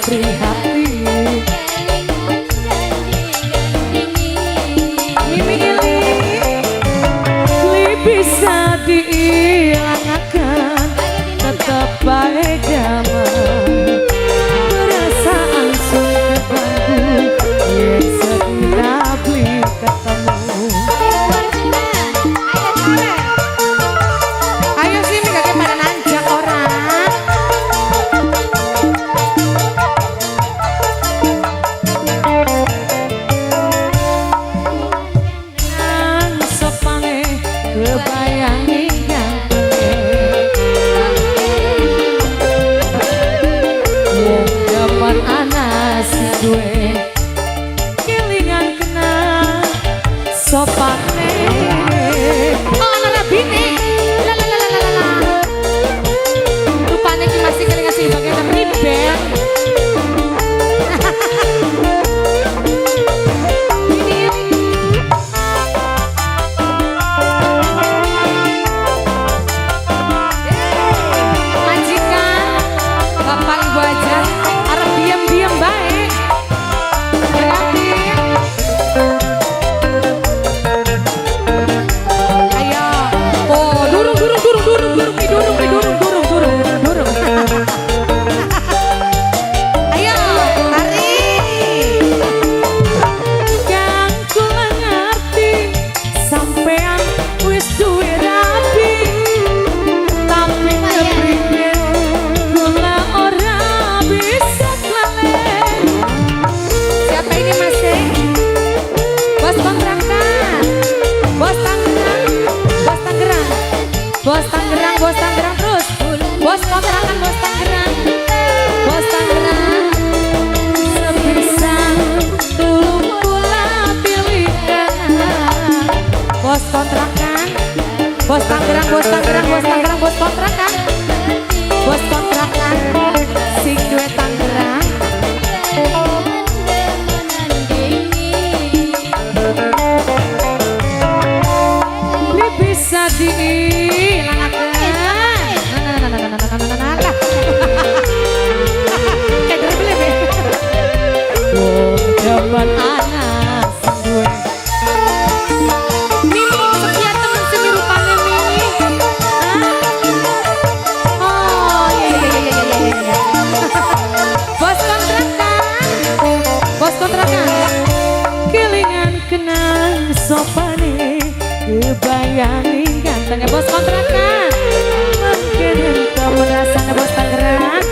Prihatin. Mimi ili li bisa diilangaken, tetep bae gaman. Perasaan sun keganggu yen sedina beli ketemu. Ayo sih, gak pada nanjak orang. Nang sopane kebayangi gantenge. Wong demen ana sing duwe kelingan kena sopane. Oh, ana rabine. La la la la la la. Rupane ki masih kelingan sing bagian ribet. Ini majikan bapak ibu aja arep diem-diem baik. Berarti ayo. Oh, durung durung durung durung durung nih, durung nih, durung durung durung durung. Ayo, tarik. Kang kula ngerti sampean wis duwe rabi, tapi kepriwe kula ora bisa klalen. Siapa ini, Mas? Bos kontrakan. Bos Tangerang. Bos Tangerang. Bos Tangerang, Bos Tangerang terus. Bos kontrakan, Bos Tangerang. Bos Tangerang. Sepisan tulung kula pilihkan. Bos kontrakan. Bos Tangerang, Bos Tangerang, Bos Tangerang, Bos kontrakan. Bos kontrakan. Sing duwe Tangerang. Li bisa diilangaken. Nah, nah, nah, nah, nah, nah, nah, nah, nah. Kayak dribble ya. Wong demen ana sing duwe. Mimi sekian temen sini rupanya Mimi. Hah? Oh iya iya iya iya iya iya. Bos kontrakan. Bos kontrakan. Kelingan kenang sopane kebayangi gantengnya Bos kontrakan. Mungkin Temen rasanya Bos Tangerang.